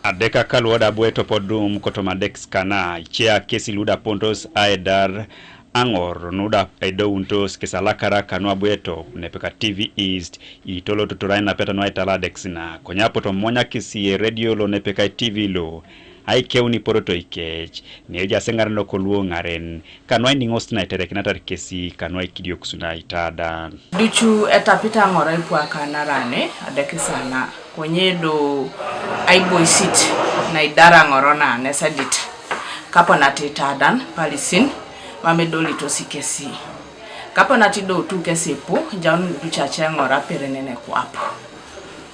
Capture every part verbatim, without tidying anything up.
Adeka kaluoda abueto podum kotom adekis kana ichea kesi luda pontos aedar ang'or nuda edountos kisalakara kanu abueto nepeka T V East itolo tuturai napeta nua itala adekis na konya poto monya kesi e radio lo nepeka T V lo aikeuni poroto ikech ne eja seng'aren okoluo ng'aren kanu aining'os na iterekinata kesi kanu aikidiokis na itadan. Ducu etapit aŋor aipuaka narane adekisana, konye do aiboisit naidar aŋor na nesedit. Kaponat itadan palisin, mam edolitos ikesi. Kaponat idoutu kesi ipu, jaun ducace aŋor aperenene kwap.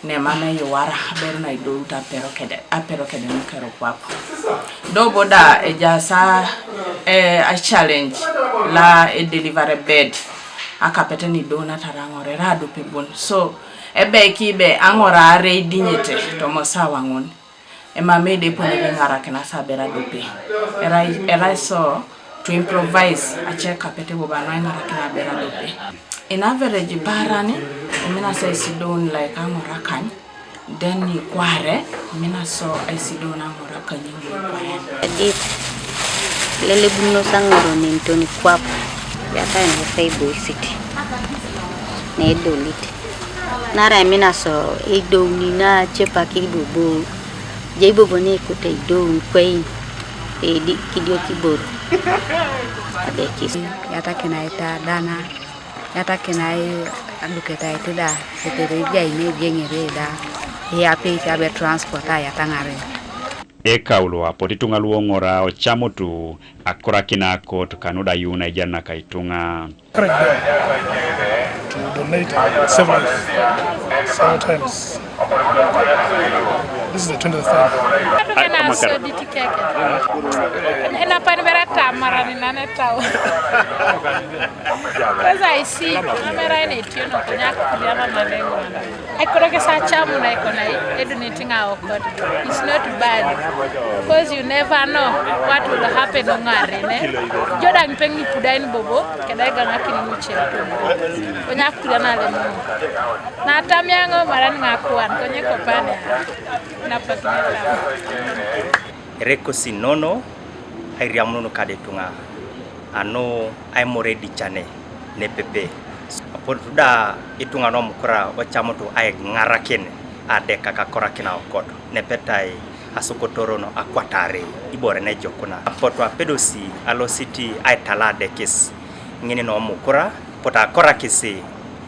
Ne mam eyuwara aberu na idout apero kede, apero kede nukero kwap. Do bo da ejaas a, eh, a challenge la e delivery bed akapete ni do na tara aŋor era adope bon. So, ebe ki be aŋor are idinyete tomo sawa ŋun. Emam ede epone be iŋarakin asa aberu adope. Erai, erai so, to improvise ace kapete bobo anu aiŋarakin aberu adope. In average ipaarani, imina so aisidoun like aŋor akany, then ikware, imina so aisidoun aŋor akany eŋor ikware. Edit, lelebunos aŋor ninton kwap, yata ŋor aiboisit, nedolit. Naarai imina so eidouni na acepakini bobo, ejai bobo neikote eidouni kwei, edi kidiok ibor. Adekis. Yatakin aitadana, yatakin ai aduket aitida, tetere ejai nejeŋere da, iapeit abe transport ayataŋare. Ekaulo apot ituŋa luoŋora ocamutu akorakin akot kanuda yun aijar naka ituŋa. Encourage them to donate and save life several times. This is the twentieth time. Atuŋa na sodit keke. Enapan bera tamaran inane tau. Kwanza isi, amera ene tiono kanya kuliana na lengo. Aikoro ke sa chamu na iko na eduneti ŋa okot. It's not bad. Because you never know what will happen oŋare ne. Jodaŋ peŋ ipudain bobo, kedai gaŋakin ŋuce. Konye akuria na lemu. Na tamiaŋo maran ŋakuan, konye kopane. Na pakineta. Erekosi nono airiamunun kada ituŋa anu aimore edicane nepepe. Apotu da ituŋa nuomukura ocamutu aiŋarakin adeka kakorakin aokot nepetai asokotorono akwatare ibore nejokuna. Apotu apedosi alosit aitala adekis ŋin nuomukura. Potu akorakisi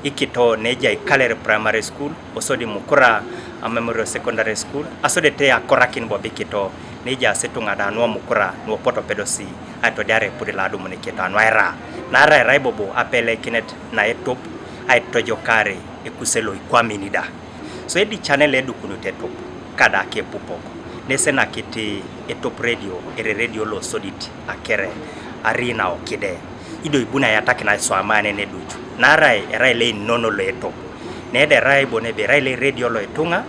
ikito nejai Kalere Primary School, osodi Mukura Memorial Secondary School, asodete akorakin bobo ikito nejai asituŋa da nuomukura nuopoto pedosi aitodiare epudi loadumun ikito anuaira. Naarai erai bobo apelekinet naetop aitojokare ekuse loikwamin da. So edicane loedukunut etop kada kepupok nesenakit etop redio ere redio losodit akere ari naokide ido ibuni ayatakin aiswamanen educu naarai erai leinono loetop nede erai bon ebe erai leredio loituŋa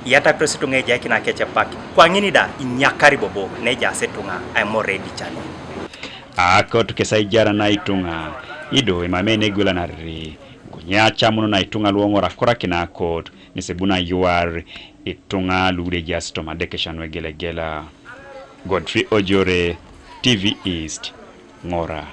iyatakitos ituŋa ejaikin akecepak kwaŋin da inyakari bobo nejaas ituŋa aimore edicane. Akot kesaijar na ituŋa ido emamei negwelanarri konye acamun na ituŋa luoŋor akorakin akot Nesebuna yuar ituŋa luurejas toma dekesha nuegelegela. Godfrey Ojore, T V East, Ŋora.